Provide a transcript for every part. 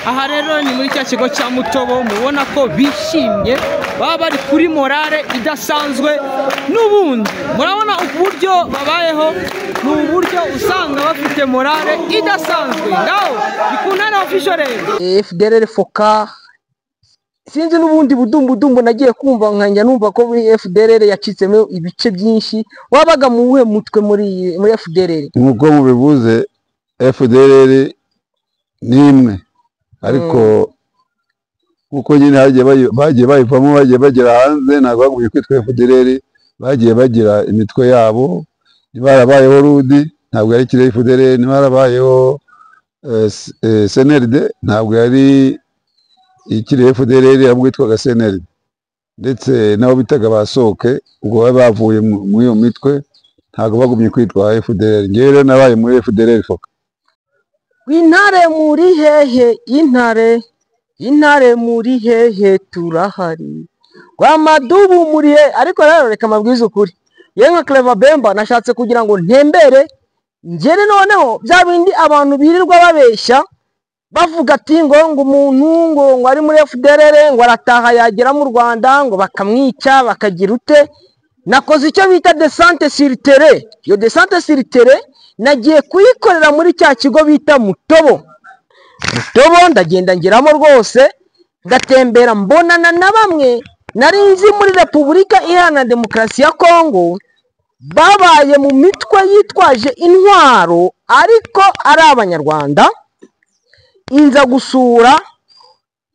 Aha rero ni muri cya kigo cya Mutobo, mubona ko bishimye, baba bari kuri morale idasanzwe. N'ubundi murabona uburyo babayeho, ni uburyo usanga bafite morale idasanzwe. Ngaho ni ku Ntare Official rero. FDLR FOCA, sinzi n'ubundi budumbudumbu nagiye kumva, nkajya numva ko muri FDLR yacitsemo ibice byinshi. Wabaga mu wuhe mutwe muri FDLR? Nk'uko mubivuze, FDLR ni imwe, ariko nk'uko nyine bagiye bayivamo, bagiye bagera hanze, ntabwo bagumye kwitwa FDLR, bagiye bagira imitwe yabo. Niba harabayeho RUD, ntabwo yari ikiri FDLR. Niba harabayeho CNRD, ntabwo yari ikiri FDLR, ahubwo yitwaga CNRD. Ndetse n'abo bitaga ba Soke, ubwo bari bavuye muri iyo mitwe, ntabwo bagumye kwitwa FDLR. Ngewe rero nabaye muri FDLR FOCA. Intare muri hehe? Intare, intare muri hehe? Turahari. Rwamadubu muri he? Ariko rero reka mabwize ukuri, yewe nka Clever Bemba nashatse kugira ngo ntembere ngere noneho bya bindi abantu birirwa babeshya, bavuga ati ngo umuntu ngo ari muri FDLR, ngo arataha yagera mu Rwanda ngo bakamwica, bakagira ute. Nakoze icyo bita descente sur terrain. Iyo descente sur terrain nagiye kuyikorera muri cya kigo bita Mutobo. Mutobo ndagenda ngeramo rwose, ndatembera, mbonana na bamwe nari nzi muri Repubulika Iharanira Demokarasi ya Kongo, babaye mu mitwe yitwaje intwaro ariko ari Abanyarwanda. Inza gusura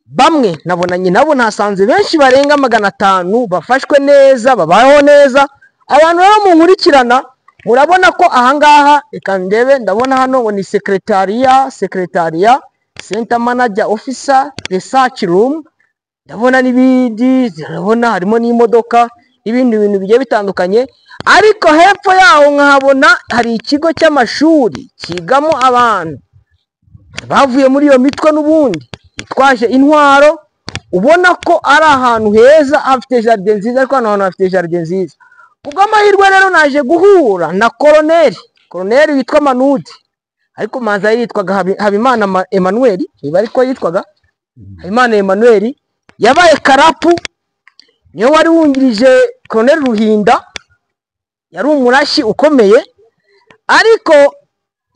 bamwe nabonanye nabo, nasanze benshi barenga 500 bafashwe neza, babayeho neza. Abantu rero munkurikirana, murabona ko ahangaha, reka ndebe, ndabona hano ngo ni secretariat, center manager officer, research room, ndabona n'ibindi, ndabona harimo n'imodoka n'ibindi bintu bigiye bitandukanye. Ariko hepfo yaho nkahabona hari ikigo cy'amashuri kigamo abantu bavuye muri iyo mitwe n'ubundi itwaje intwaro. Ubona ko ari ahantu heza, hafite jardin nziza, ariko hano hantu hafite jardin nziza. Kubw'amahirwe rero naje guhura na koroneri witwa Manudi, ariko manza yitwaga Habimana Emmanuel, niba ariko yitwaga Habimana Emmanuel. Yabaye karapu, niwe wari wungirije koroneri Ruhinda, yari umurashi ukomeye, ariko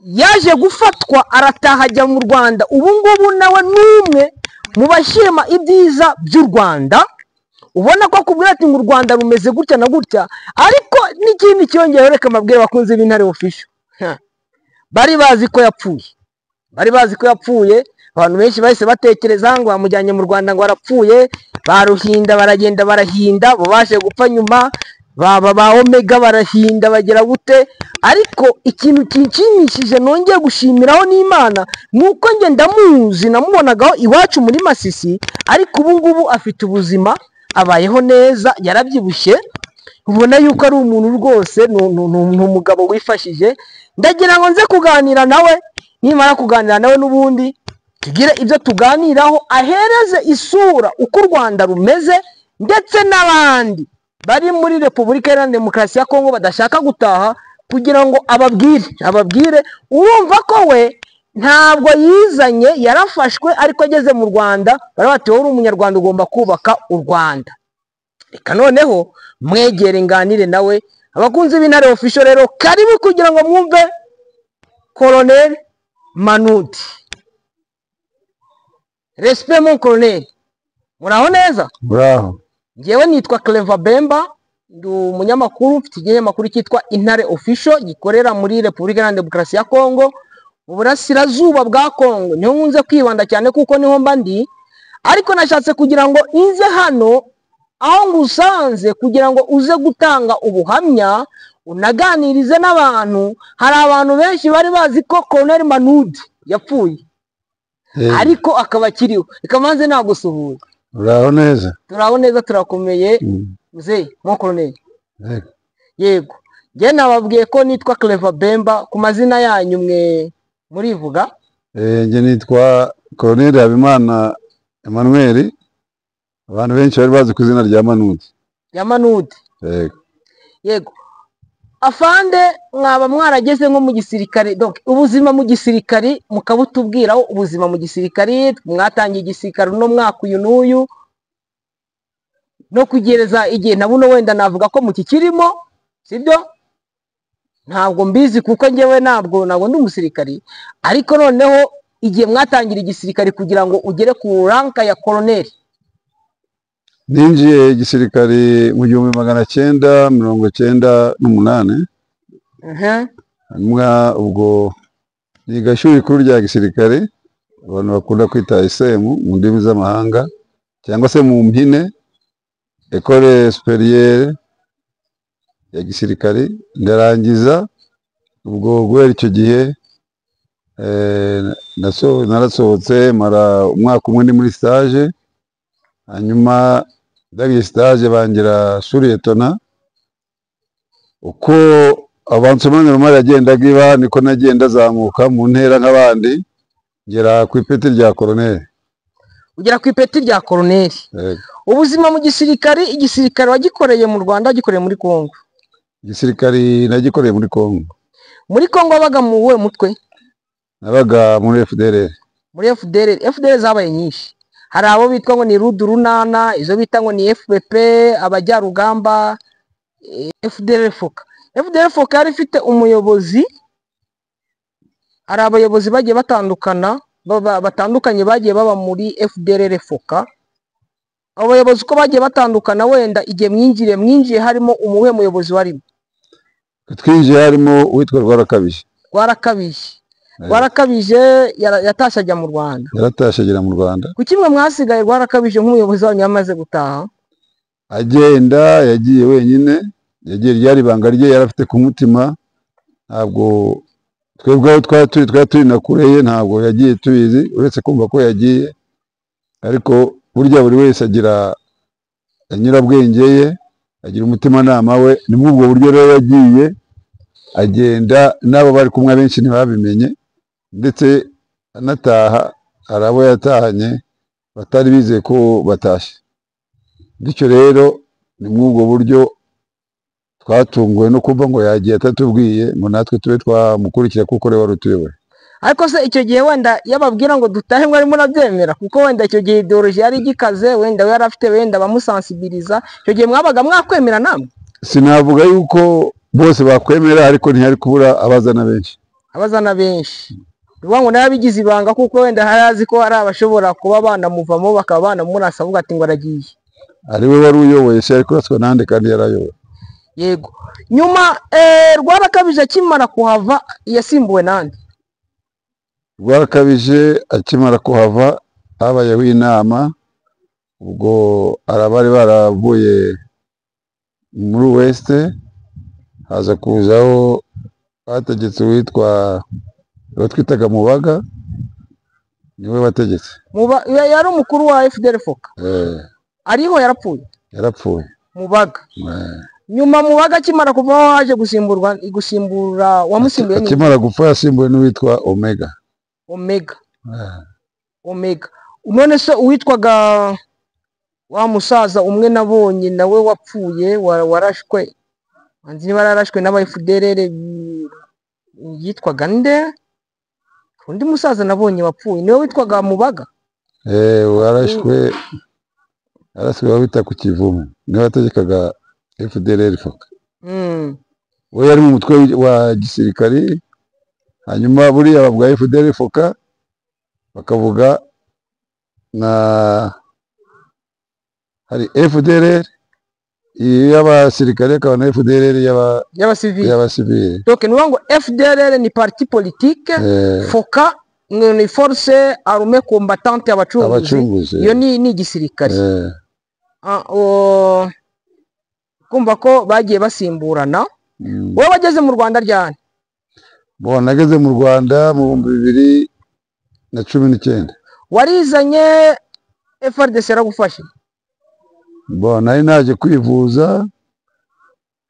yaje gufatwa arataha ajya mu Rwanda. Ubu ngubu nawe n'umwe mu bashima ibyiza by'u Rwanda, ubona ko akubwira ati ngo u Rwanda rumeze gutya na gutya. Ariko n'ikindi cyongeyeho, reka mbabwire abakunzi b'Intare Official, bari bazi ko yapfuye, bari bazi ko yapfuye. Abantu benshi bahise batekereza ngo bamujyanye mu Rwanda ngo arapfuye. Ba Ruhinda baragenda barahinda, bo baje gupfa nyuma, baba ba Omega barahinda bagera gute. Ariko ikintu kinshimishije nongeye gushimiraho n'Imana ni uko njye ndamuzi, namubonagaho iwacu muri Masisi, ariko ubu ngubu afite ubuzima, abayeho neza, yarabyibushye, ubona yuko ari umuntu rwose, ni umugabo wifashije. Ndagira ngo nze kuganira nawe, nimara kuganira nawe n'ubundi tugire ibyo tuganiraho, ahereze isura uko u Rwanda rumeze, ndetse n'abandi bari muri Repubulika Iharanira Demokarasi ya Kongo badashaka gutaha, kugira ngo ababwire. Urumva ko we ntabwo yizanye, yarafashwe, ariko ageze mu Rwanda barabati wowe uri Umunyarwanda ugomba kubaka u Rwanda. Reka noneho mwegere nganire nawe. Abakunzi b'Intare Official rero karibu kugira ngo mwumve Colonel Manudi. Respect mon colonel, muraho neza? Muraho. Ngewe nitwa Clever Bemba, ndi umunyamakuru, mfite ikinyamakuru cyitwa Intare Official gikorera muri Repubulika Iharanira Demokarasi ya Kongo, mu burasirazuba bwa Kongo niho nkunze kwibanda cyane kuko niho mba ndi. Ariko nashatse kugira ngo inze hano aho ngusanze kugira ngo uze gutanga ubuhamya, unaganirize n'abantu. Hari abantu benshi bari bazi ko Colonel Manudi yapfuye, ariko akaba akiriho. Reka manze nagusuhuza. Uraho neza? Turaho neza, turakomeye. Mzee mo Colonel. Yego, njye nababwiye ko nitwa Clever Bemba, ku mazina yanyu mwe murivuga? Njye nitwa Colonel Habimana Emmanuel, abantu benshi bari bazi ku izina rya Manudi. Ya Manudi. Yego. Yego. Afande, mwaba mwarageze nko mu gisirikare, donc ubuzima mu gisirikare mukabutubwiraho. Ubuzima mu gisirikare, mwatangiye igisirikare uno mwaka uyu n'uyu no kugereza igihe na buno, wenda navuga ko mukikirimo, sibyo? Ntabwo mbizi kuko njyewe ntabwo ndi umusirikari, ariko noneho igihe mwatangira igisirikare kugira ngo ugere ku rank ya koroneri. Ninjiye igisirikare mu 1998. Hanyuma ubwo niga ishuri rikuru rya gisirikare, abantu bakunda kwita ESM mu ndimi z'amahanga, cyangwa se mu mpine École Supérieure ya Gisirikare. Ndarangiza, ubwo guhera icyo gihe narasohotse, mara umwaka umwe ndi muri stage. Hanyuma ndagiye stage bangira sous-lieutenant. Uko avancement normal yagendaga iba, niko nagenda azamuka mu ntera nk'abandi, ngera ku ipeti rya koroneri. Ugera ku ipeti rya koroneri. Yego. Ubuzima mu gisirikare, igisirikare wagikoreye mu Rwanda, wagikoreye muri Congo? Igisirikare nagikoreye muri Congo. Muri Congo wabaga mu wuhe mutwe? Nabaga muri FDLR. Muri FDLR. FDLR zabaye nyinshi, hari abo bitwa ngo ni Rudu Runana, izo bita ngo ni FPP abajyarugamba, FDLR Foka. FDLR Foka yari ifite umuyobozi. Hari abayobozi bagiye batandukana, batandukanye bagiye baba muri FDLR Foka. Abo bayobozi uko bagiye batandukana, wenda igihe mwinjiriye harimo umuhe muyobozi warimo? Twinjiye harimo uwitwa Rwarakabije. Rwarakabije. Rwarakabije yatashye ajya mu Rwanda. Yaratashye agera mu Rwanda. Kuki mwe mwasigaye Rwarakabije nk'umuyobozi wanyu yamaze gutaha? Agenda yagiye wenyine, yagiye ryari ibanga rye yari afite ku mutima. Ntabwo twebwe aho twari turi, twari turi na kure ye, ntabwo yagiye tubizi, uretse kumva ko yagiye. Ariko burya buri wese agira nyirabwenge ye, agira umutimanama we. Ni muri ubwo buryo rero yagiye, agenda n'abo bari kumwe abenshi ntibabimenye, ndetse anataha hari abo yatahanye batari bizeye ko batashye. Bityo rero ni muri ubwo buryo twatunguwe no kumva ngo yagiye atatubwiye, ngo natwe tube twamukurikira kuko ariwe wari utuyoboye. Ariko se icyo gihe wenda yababwira ngo dutahe mwari murabyemera? Kuko wenda icyo gihe idéologie yari igikaze, wenda we yari afite wenda abamusansibiliza, icyo gihe mwabaga mwakwemera namwe? Sinavuga yuko bose bakwemera, ariko ntihari kubura abazana benshi. Abazana benshi. Ni ukuvuga ngo nawe abigize ibanga kuko wenda hari azi ko hari abashobora kuba banamuvamo bakaba banamurasa, avuga ati ngo aragiye. Ari we wari uyoboye se, yari kuraswa nande kandi yarayoboye? Yego. Nyuma Rwarakabije akimara kuhava yasimbuwe nande? Rwarakabije akimara kuhava habayeho inama, ubwo hari abari baravuye muri Ouest, haza kuzaho bategetse uwitwa, uwo twitaga Mubaga, niwe wategetse. Yari umukuru wa FDL Foka? Eh. Ariho yarapfuye? Yarapfuye. Mubaga. Eh. Nyuma Mubaga akimara kuvaho haje gusimburwa, gusimbura wamusimbuye ni? Akimara gupfa yasimbuwe n'uwitwa Omega. Omega. Eh. Omega. None se uwitwaga wa musaza umwe nabonye nawe wapfuye, warashwe, nzi niba yararashwe n'aba FDLR, yitwaga nde? Undi musaza nabonye wapfuye niwe witwaga Mubaga? Eh, warashwe, yarashwe bita ku Kivumu, niwe wategekaga FDLR Foka. We yari mu mutwe wa gisirikari. Hanyuma buriya bavuga FDLR Foka, bakavuga na hari FDLR y'abasirikare, hakaba na FDLR y'abasivili. Y'abasivili. Donc ni ngo FDLR ni parti politique, Foka ni force armée combattante y'abacunguzi. Abacunguzi. Iyo ni igisirikare. Eh. Ah, kumva ko bagiye basimburana. Wowe wageze mu Rwanda ryari? Bon, nageze mu Rwanda mu 2019. Warizanye, FARDC yaragufashe? Bon, nari naje kwivuza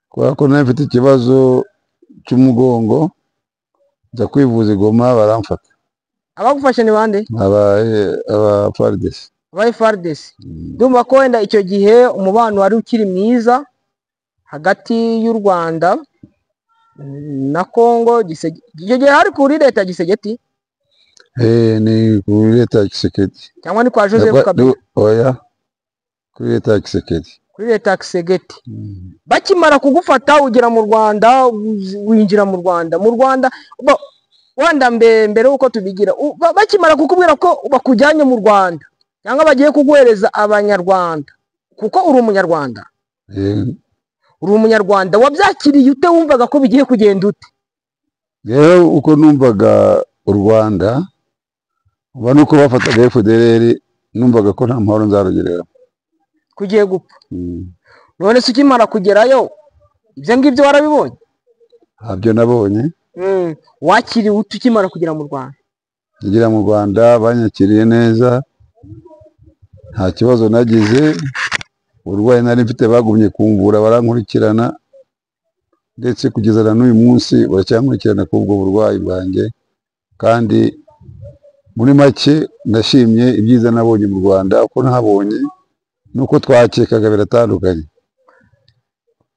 kubera ko nari mfite ikibazo cy'umugongo, nza kwivuza i Goma baramfata. Abagufashe ni bande? Aba FARDC. Aba FARDC. Ndumva ko wenda icyo gihe umubano wari ukiri mwiza hagati y'u Rwanda na Kongo. Icyo gihe hari kuri leta ya Tshisekedi. Ni kuri leta ya Tshisekedi. Cyangwa ni kwa Joseph Kabila? Oya, kuri leta ya Tshisekedi. Kuri leta ya Tshisekedi. Bakimara kugufata ugera mu Rwanda, winjira mu Rwanda, wenda mbere uko tubigira, bakimara kukubwira ko bakujyanye mu Rwanda cyangwa bagiye kuguhereza abanyarwanda, kuko uri umunyarwanda. Uri umunyarwanda, wabyakiriye ute? Wumvaga ko bigiye kugenda ute? Rero uko numvaga u Rwanda, uba nuko bafataga FDLR, numvaga ko nta mahoro nzarugerera. Kugiye gupfa. None se ukimara kugerayo ibyo ngibyo warabibonye? Ntabyo nabonye. Wakiriwe ute ukimara kugera mu Rwanda? Ngera mu Rwanda banyakiriye neza, nta kibazo nagize. Uburwayi nari mfite bagumye kumvura, barankurikirana, ndetse kugeza na n'uyu munsi baracyankurikirana kuri ubwo burwayi bwanjye. Kandi muri make ndashimye ibyiza nabonye mu Rwanda, uko nahabonye nuko twakekaga biratandukanye.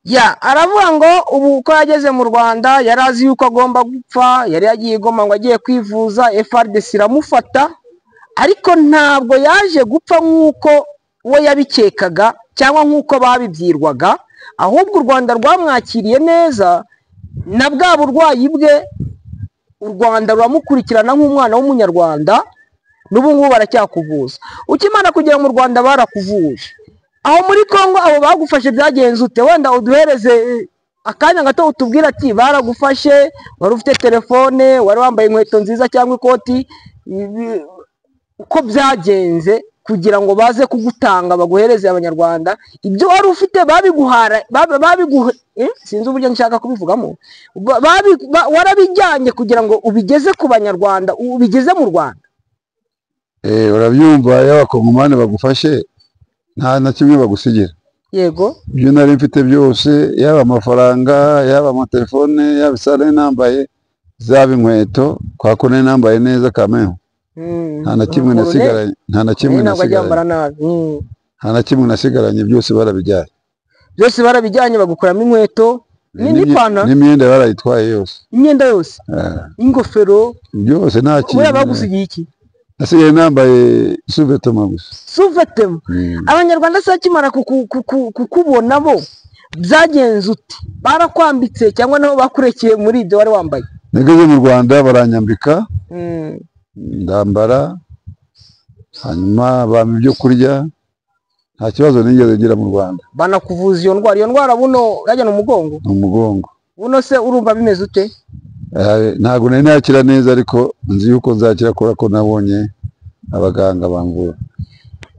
Ya, aravuga ngo ubu uko yageze mu Rwanda yari azi yuko agomba gupfa, yari yagiye i Goma ngo agiye kwivuza, FARDC iramufata, ariko ntabwo yaje gupfa nk'uko we yabikekaga cyangwa nk'uko babibyirwaga, ahubwo u Rwanda rwamwakiriye neza, na bwa burwayi bwe u Rwanda ruramukurikirana nk'umwana w'umunyarwanda, n'ubu ngubu baracyakuvuza. Ukimara kugera mu Rwanda barakuvuje. Aho muri Kongo abo bagufashe byagenze ute? Wenda uduhereze akanya gato utubwire ati baragufashe, wari ufite telefone, wari wambaye inkweto nziza cyangwa ikoti, uko byagenze kugira ngo baze kugutanga baguhereze abanyarwanda, ibyo wari ufite babiguhara, sinzi uburyo nshaka kubivugamo, warabijyanye kugira ngo ubigeze ku banyarwanda, ubigeze mu Rwanda. Urabyumva, iyo abakongomani bagufashe nta na kimwe bagusigira. Yego. Ibyo nari mfite byose, yaba amafaranga, yaba amatelefone, yaba isaha nambaye, zaba inkweto, kwa ko nari nambaye neza kameo. Nta na kimwe nasigaranye, nta na kimwe nasigaranye. Nta na kimwe nasigaranye, byose barabijyanye. Byose barabijyanye, bagukuramo inkweto n'ipantaro, n'imyenda barayitwaye yose. Imyenda yose, ingofero, byose nta kintu. Buriya bagusigiye iki? Nasigaye nambaye suvetoma gusa. Suvetoma. Abanyarwanda se bakimara kukubona bo byagenze ute? Barakwambitse cyangwa nabo bakurekeye muri ibyo wari wambaye? Nageze mu Rwanda baranyambika, ndambara, hanyuma bampa ibyo kurya, nta kibazo nigeze ngira mu Rwanda. Banakuvuza iyo ndwara. Iyo ndwara buno yajya mu mugongo? Mu mugongo. Buno se urumva bimeze ute? Ntabwo nari nakira neza, ariko nzi yuko nzakira kubera ko nabonye abaganga bamvura.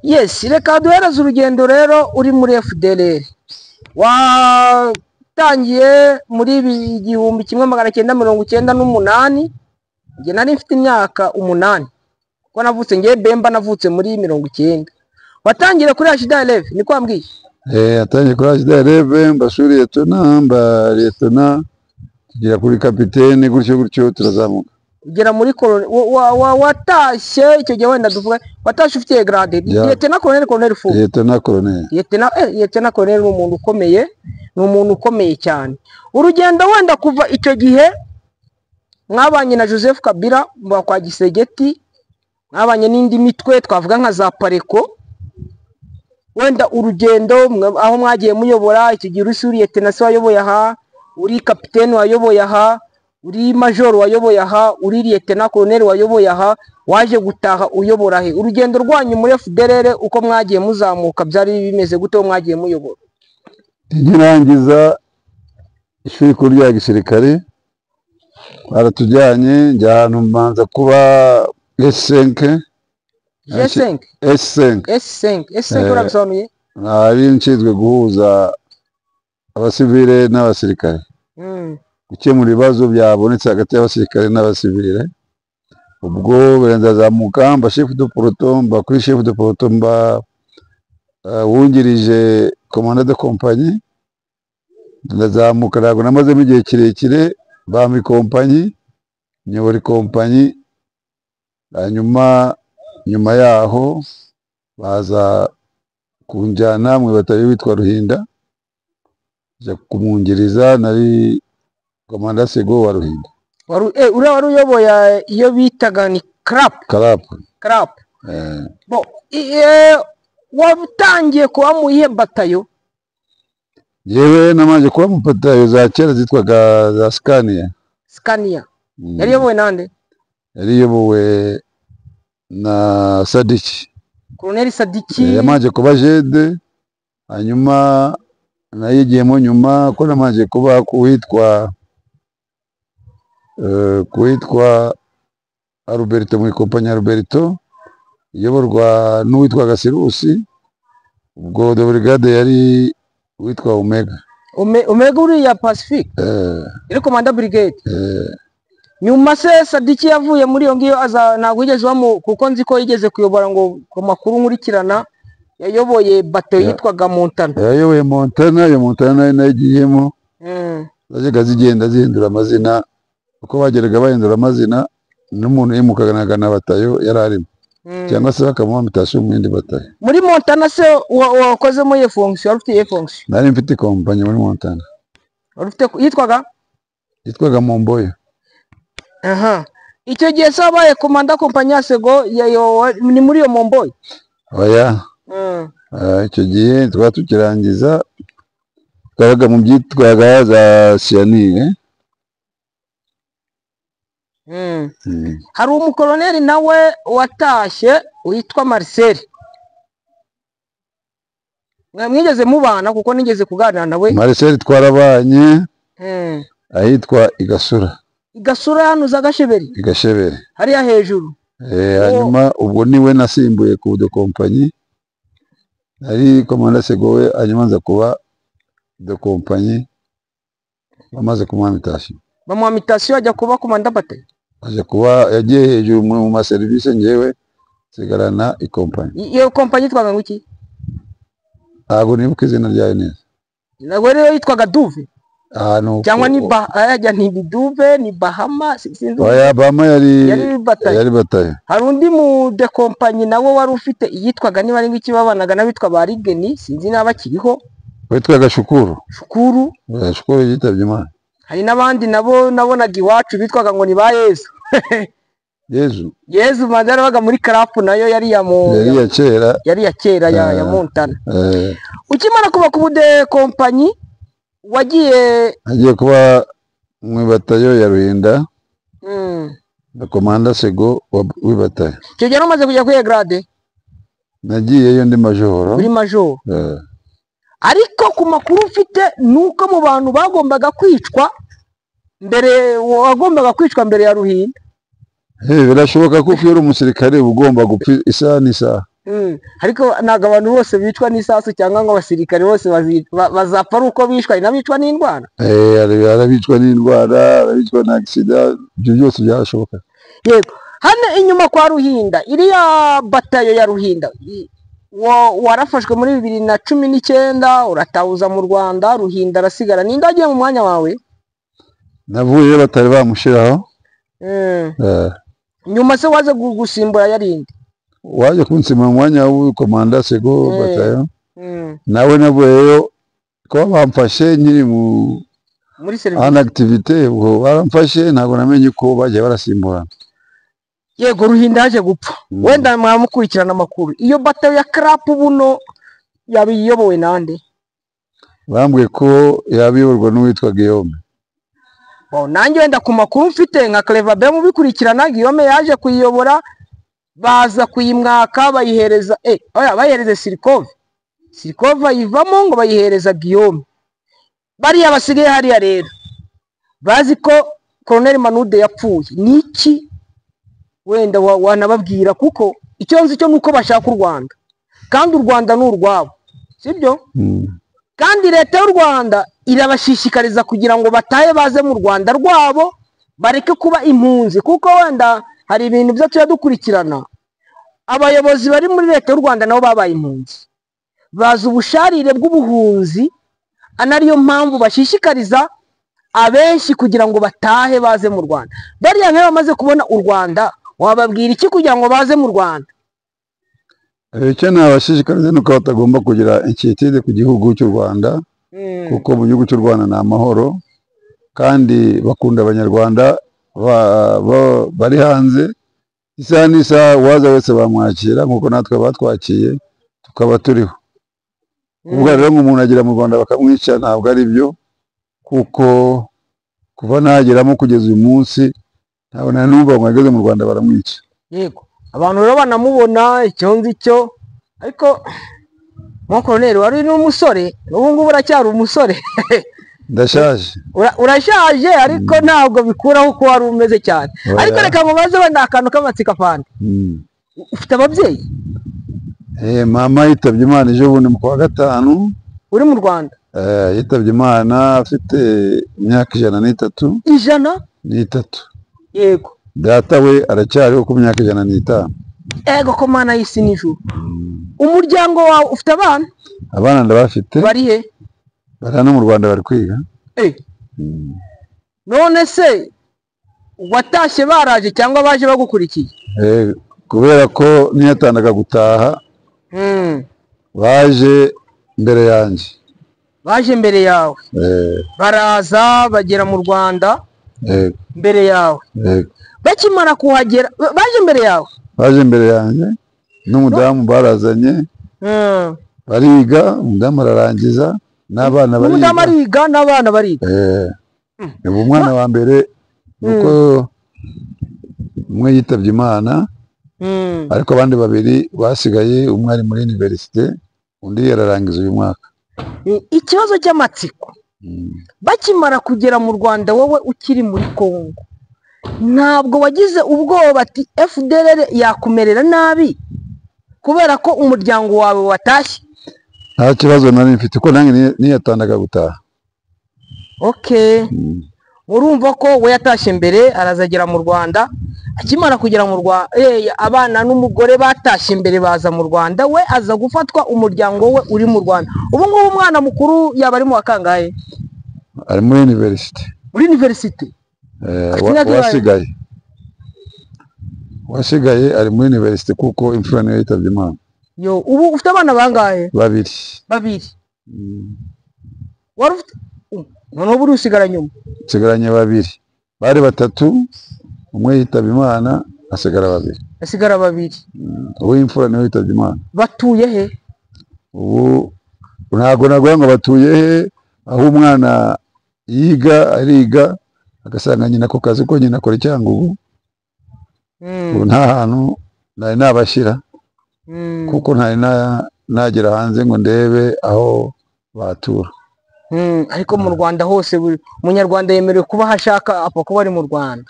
Yes, reka duhereze urugendo rero uri muri FDLR. Watangiye muri 1998, njye nari mfite imyaka 8, kuko navutse ngiye Bemba, navutse muri 90. Watangiye kuri HDLF, niko wambwiye? Atangiye kuri HDLF, mbashuri yetona, mba liyetona, tugera kuri kapitene, gutyo gutyo turazamuka. Ugera muri koloneli, watashye icyo gihe wenda duvuga watashye ufite grade liyetona koloneli, koloneli fu. Liyetona koloneli. Liyetona koloneli ni umuntu ukomeye, ni umuntu ukomeye cyane. Urugendo wenda kuva icyo gihe mwabanye na Joseph Kabila kwa Gisegeti, mwabanye n'indi mitwe twavuga nka za Pareko, wenda urugendo aho mwagiye muyobora icyo gihe uri liyetona se wayoboye aha, uri kapitene wayoboye aha, uri major wayoboye aha, uri liyetona koloneli wayoboye aha, waje gutaha uyobora he? Urugendo rwanyu muri FDLR uko mwagiye muzamuka byari bimeze gute, mwagiye muyobora? Nkirangiza ishuri rikuru rya gisirikare baratujyanye, njya ahantu mbanza kuba S5. S5? S5. S5. S5 urabisobanuye? Nari nshinzwe guhuza abasivile n'abasirikare, gukemura ibibazo byabonetse hagati y'abasirikare n'abasivile. Ubwo ndazamuka mba chef de peloton, mba kuri chef de peloton, mba wungirije commandant de compagnie. Ndazamuka, ntabwo namazemo igihe kirekire, bampa ikompanyi, nyobora ikompanyi. Hanyuma nyuma yaho baza kunjyana mu batari witwa Ruhinda, njya kumwungiriza, nari Komanda Sego wa Ruhinda. Uriya wari uyoboye iyo bitaga ni CRAP. CRAP. CRAP. Bo watangiye kuba mu iyihe batayo? Yewe namanje kuba mu batayo za kera zitwaga za Scania. Scania. Yari iyobowe nande? Yari iyobowe na Sadiki. Colonel Sadiki. Yamanje kuba jede, hanyuma nayigiyemo nyuma ko namanje kuba kuwitwa Alberto mu kompanyi Alberto iyoborwa n'uwitwa Gasirusi, ubwo de brigade yari witwa Omega. Omega uriya Pacific. Yari komanda brigade. Nyuma se Sadiki yavuye muri iyo ngiyo aza ntabwo yigeze kuko nzi ko yigeze kuyobora ngo ku makuru nkurikirana yayoboye bato yitwaga Montana. Yayoboye Montana, iyo Montana nayigiyemo. Zajyaga zigenda zihindura amazina, uko bageraga bahindura amazina n'umuntu yimukanaga na batayo yari arimo. Cyangwa se bakamuha mutation mu yindi batayo. Muri Montana se wakozemo iyo fonction, wari ufite iyo fonction? Nari mfite kompanyi muri Montana. Wari ufite yitwaga? Yitwaga Momboyo. Aha. Icyo gihe se wabaye komanda kompanyi ya Sego ni muri iyo Momboyo? Oya. Icyo gihe twari tukirangiza twaraga mu byitwaga za Cyanire. Hari umukoloneli nawe watashye witwa Marcel. Mwigeze mubana kuko nigeze kuganira nawe? Marcel twarabanye ahitwa Igasura. Igasura hano za Gasheberi. Igasheberi. Hariya hejuru. Hanyuma ubwo niwe nasimbuye ku de kompanyi. Nari komanda Segowe, hanyuma nza kuba de kompanyi bamaze kumuha mutation. Bamuha mutation ajya kuba komanda batayo. Aje kuba yagiye hejuru mu ma service, ngewe sigarana ikompanyi. Iyo kompanyi yitwaga ngo iki? Ntabwo nibuka izina ryayo neza. Ntabwo rero yitwaga Duve. Ahantu cyangwa ni ajya ni Duve ni Bahama sinzi. Oya, Bahama yari batayo. Yari batayo. Hari undi mu de kompanyi nawe wari ufite iyitwaga niba ari ngiki babanaga n'abitwa ba Rigeni, sinzi naba kiriho. Witwaga Shukuru. Shukuru. Shukuru yitabye Imana. Hari n'abandi nabo nabonaga iwacu bitwaga ngo ni ba Yezu. Yezu. Yezu manza baga muri CRAP nayo yari ya mu yari ya kera. Yari ya kera ya Montana. Ukimara kuba ku de kompanyi wagiye agiye kuba mu batayo ya Ruhinda. Na komanda Sego w'ibatayo. Icyo gihe umaze kujya kuri grade? Nagiyeyo ndi majoro. Uri majoro. Ariko ku makuru mfite nuko mu bantu bagombaga kwicwa mbere wagombaga kwicwa mbere ya Ruhinda. Birashoboka ko iyo uri umusirikare ugomba gupfa isaha n'isaha. Ariko ntabwo abantu bose bicwa n'isasu cyangwa ngo abasirikare bose bazapfa ari uko bishwa, n'abicwa n'indwara. Arabicwa n'indwara, arabicwa na accident, ibyo byose byarashoboka. Yego, hano inyuma kwa Ruhinda, iriya batayo ya Ruhinda warafashwe muri 2019 uratahuza mu Rwanda, Ruhinda arasigara. Ninde agiye mu mwanya wawe? Navuye batari bamushiraho. Nyuma se waze gusimbura yarindi? Waje kunsimura mwanya w'ukomanda Sego batayo. Nawe navuyeyo ko bamfashe nkiri muri service en activité, ubwo baramfashe ntabwo namenye ko bagiye barasimburana. Yego, Ruhinda yaje gupfa. Wenda mwamukurikirana amakuru. Iyo batayo ya CRAP buno yabiyobowe nande? Bambwiye ko yabiyoborwa n'uwitwa Guillaume. Bon, nanjye wenda ku makuru mfite nka Clever B mubikurikirana, Guillaume yaje kuyiyobora, baza kuyimwaka bayihereza oya bayihereze Sirikove. Sirikove ayivamo ngo bayihereza Guillaume. Bariya basigaye hariya rero bazi ko Colonel Manude yapfuye. Niki wenda wanababwira, kuko icyo nzi cyo nuko bashaka u Rwanda, kandi u Rwanda ni urwabo, sibyo? Kandi leta y'u Rwanda irabashishikariza kugira ngo batahe baze mu Rwanda rwabo, bareke kuba impunzi, kuko wenda hari ibintu byo tuya dukurikirana. Abayobozi bari muri leta y'u Rwanda nabo babaye impunzi, bazi ubusharire bw'ubuhunzi, anariyo mpamvu bashishikariza abenshi kugira ngo batahe baze mu Rwanda. Bariya nk'ayo bamaze kubona u Rwanda, wababwira iki kugira ngo baze mu Rwanda? Icyo nabashishikariza ni uko batagomba kugira inquiétude ku gihugu cy'u Rwanda, kuko mu gihugu cy'u Rwanda ni amahoro, kandi bakunda Abanyarwanda bari hanze. Isaha n'isaha uwaza wese bamwakira nk'uko natwe batwakiye tukaba turiho. Ubwo rero umuntu agera mu Rwanda bakamwica ntabwo ari byo, kuko kuva nageramo kugeza uyu munsi ntabwo nari numva ngo ageze mu Rwanda baramwica. Yego, abantu rero banamubona icyo nzi cyo, ariko mon colonel wari n'umusore, n'ubu ngubu uracyari umusore. Ndashaje. Urashaje ariko ntabwo bikuraho uko wari umeze cyane. Ariko reka mubaze wenda akantu k'amatsiko afande. Ufite ababyeyi? Mama yitabye Imana ejo bundi mu kwa 5. Uri mu Rwanda? Yitabye Imana afite imyaka 103. 103? Yego. Data we aracyariho ku myaka 105. Ego ko Mana y'isi n'ijuru. Umuryango wawe ufite abana? Abana ndabafite. Bari he? Bari hano mu Rwanda bari kwiga. None se watashye baraje cyangwa baje bagukurikiye? Kubera ko niyatandaga gutaha, baje mbere yanjye. Baje mbere yawe. Baraza bagera mu Rwanda mbere yawe. Bakimara kuhagera baje mbere yawe. Baje mbere yanjye n'umudamu barazanye. Bariga, umudamu ararangiza n'abana bariga. Umudamu ariga n'abana bariga. Ubu umwana wa mbere nuko umwe yitabye Imana, ariko abandi babiri basigaye, umwe ari muri universite, undi yararangiza uyu mwaka. Ikibazo cy'amatsiko, bakimara kugera mu Rwanda wowe ukiri muri Kongo, ntabwo wagize ubwoba ati FDLR yakumerera nabi kubera ko umuryango wawe watashye? Nta kibazo nari mfite ko nanjye niyatandaga gutaha. Okay. Urumva ko we yatashye mbere arazagera mu Rwanda, akimara kugera mu Rwanda abana n'umugore batashye mbere baza mu Rwanda, we aza gufatwa umuryango we uri mu Rwanda. Ubu ngubu umwana mukuru yaba ari mu wakangahe? Ari muri university. Muri university? Wasigaye ari muri university kuko imfura niyo yitabye Imana. Yo, ubu ufite abana bangahe? Babiri. Babiri. Wari ufite none ubu usigara nyuma? Nsigaranye babiri. Bari batatu, umwe yitaba Imana asigara babiri. Asigara babiri. Ubu imfura niyo yitabye Imana. Batuye he? Ubu ntago nagoye ngo batuye he, aho umwana yiga ariga agasanga nyina ko kazi ko nyina akora Cyangugu. Ubu nta hantu nari nabashyira, kuko ntari nagera hanze ngo ndebe aho batura. Ariko mu Rwanda hose umunyarwanda yemerewe kuba hashaka apfa kuba ari mu Rwanda.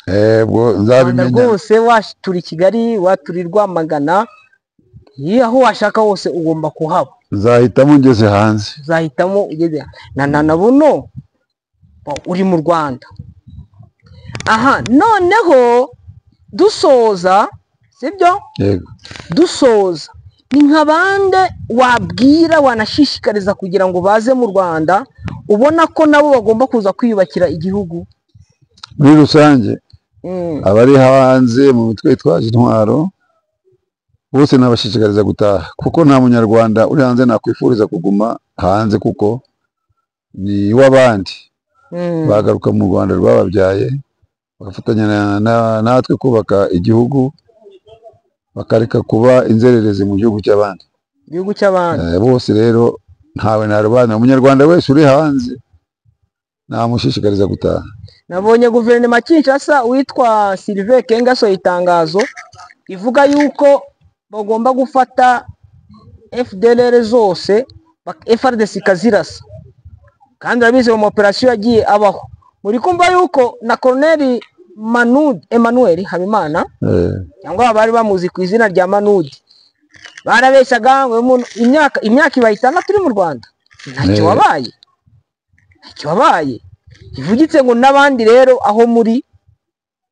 Ubwo nzabimenya rwose, watura i Kigali, watura i Rwamagana, aho washaka hose ugomba kuhaba. Nzahitamo ngeze hanze. Nzahitamo ugeze na buno uri mu Rwanda. Aha noneho dusoza, sibyo? Yego. Dusoza, ni nka bande wabwira wanashishikariza kugira ngo baze mu Rwanda, ubona ko nabo bagomba kuza kwiyubakira igihugu muri rusange? Abari hanze mu mitwe yitwaje intwaro bose nabashishikariza gutaha, kuko nta munyarwanda uri hanze nakwifuriza kuguma hanze, kuko ni w'abandi. Bagaruka mu Rwanda rwababyaye, bagafatanya natwe kubaka igihugu, bakareka kuba inzererezi mu gihugu cy'abandi. Igihugu cy'abandi. Bose rero ntawe narobanura, umunyarwanda wese uri hanze namushishikariza gutaha. Nabonye guverinoma Kinshasa witwa Sylvain Kengaso itangazo ivuga yuko bagomba gufata FDLR zose, FARDC ikazirasa. Kandi urabizi mu operation yagiye abaho. Muri kumva yuko na Colonel Manud Emmanuel Habimana, cyangwa abari bamuzi ku izina rya Manudi, barabeshaga ngo imyaka ibaye 6 uri mu Rwanda ntacyo wabaye, ntacyo wabaye. Ivugitse ngo n'abandi rero aho muri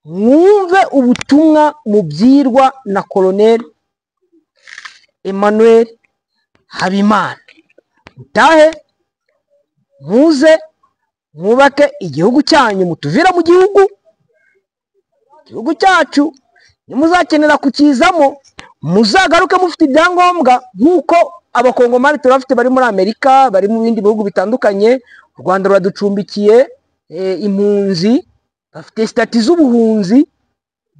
mwumve ubutumwa mubyirwa na Colonel Emmanuel Habimana, mutahe muze mwubake igihugu cyanyu, mutuvira mu gihugu, igihugu cyacu nimuzakenera kukizamo muzagaruke mufite ibyangombwa nk'uko abakongomani turabafite bari muri Amerika, bari mu bindi bihugu bitandukanye. U Rwanda ruraducumbikiye, Impunzi bafite statut z'ubuhunzi.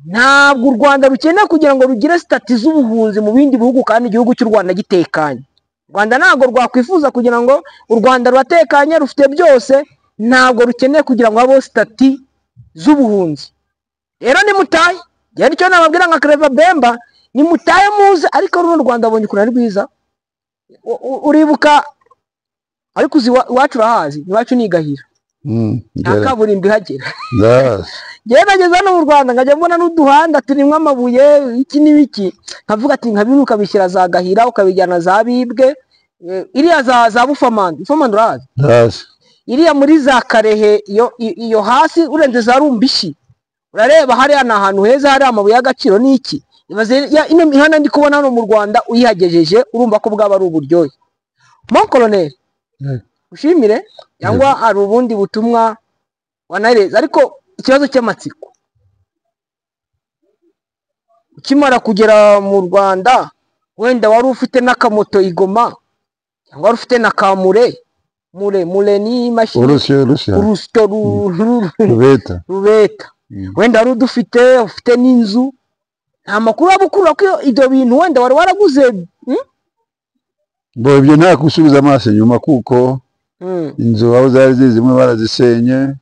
Ntabwo u Rwanda rukeneye kugira ngo rugire statut z'ubuhunzi mu bindi bihugu kandi igihugu cy'u Rwanda gitekanye. U Rwanda ntabwo rwakwifuza kugira ngo, u Rwanda ruratekanye, rufite byose, ntabwo rukeneye kugira ngo habeho statut z'ubuhunzi. Rero nimutahe, njyewe nicyo nababwira nka Clever Bemba, nimutahe muze. Ariko runo Rwanda abonye ukuntu ari rwiza. Uribuka, ariko uzi iwacu urahazi, iwacu ni i Gahira. Nta kaburimbo ihagera. Ndahazi. Njyewe nageze hano mu Rwanda nkajya mbona n'uduhanda turimo amabuye, iki n'ibiki, nkavuga ati nka bimwe ukabishyira za Gahira, ukabijyana za Bibwe, iriya za Bufamando. Bufamando urahazi? Ndahazi. Iriya muri za Karehe, iyo hasi urenze za Rumbishi, urareba hariya ni ahantu heza, hari amabuye y'agaciro n'iki. Ibaze ino mihanda ndi kubona hano mu Rwanda, uyihagejeje urumva ko bwaba ari uburyohe. Mon colonel, ushimire cyangwa hari ubundi butumwa wanahereza? Ariko ikibazo cy'amatsiko, ukimara kugera mu Rwanda, wenda wari ufite n'akamoto i Goma, cyangwa wari ufite na kamure mure mure ni imashini. Urusyo, urusyo. Urusyo rubeta. Rubeta. Wenda wari udufite, ufite n'inzu, nta makuru waba ukura ko ibyo bintu wenda wari waraguze? Bo ibyo nta gusubiza amaso inyuma, kuko inzu aho zari ziri zimwe barazisenye,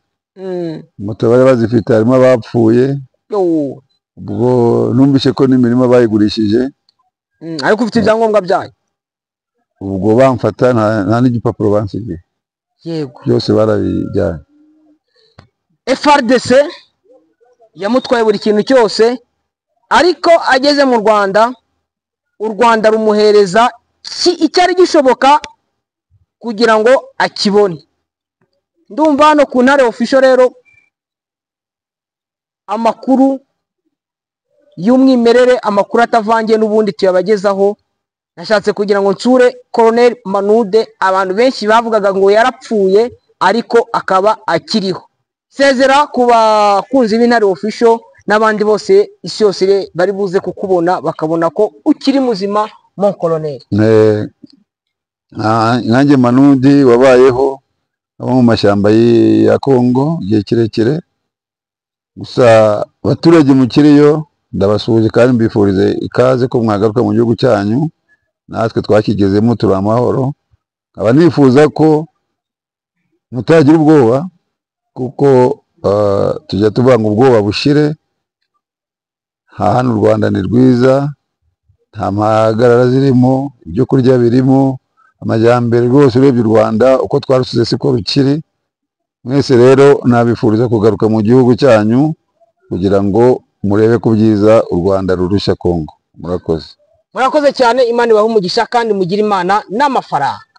moto bari bazifite harimo abapfuye. Yo. Ubwo numvise ko n'imirima bayigurishije. Ariko ufite ibyangombwa byayo? Ubwo bamfata nta n'igipapuro bansigiye. Byose barabijyanye. FARDC yamutwaye buri kintu cyose, ariko ageze mu Rwanda, u Rwanda rumuhereza icyari gishoboka kugira ngo akibone. Ndumva hano ku Ntare Official rero amakuru y'umwimerere, amakuru atavangiye n'ubundi tuyabagezaho. Nashatse kugira ngo nsure Colonel Manude, abantu benshi bavugaga ngo yarapfuye ariko akaba akiriho. Sezera ku bakunzi b'Intare Official n'abandi bose, isi yose bari buze kukubona bakabona ko ukiri muzima, mon colonel. Nkanjye Manudi wabayeho abo mu mashyamba ya Kongo igihe kirekire, gusa abaturage mukiriyo ndabasuhuje kandi mbifurize ikaze ko mwagaruka mu gihugu cyanyu. Natwe twakigezemo turi amahoro. Nkaba nifuza ko mutagira ubwoba, kuko tujya tuvuga ngo ubwoba bushire. Hano u Rwanda ni rwiza, nta mpagarara zirimo, ibyo kurya birimo, amajyambere rwose. Urebye u Rwanda uko twarusize siko rukiri. Mwese rero nabifuriza kugaruka mu gihugu cyanyu kugira ngo murebe ku byiza u Rwanda rurusha Kongo. Murakoze. Murakoze cyane, Imana ibahe umugisha kandi mugire Imana n'amafaranga.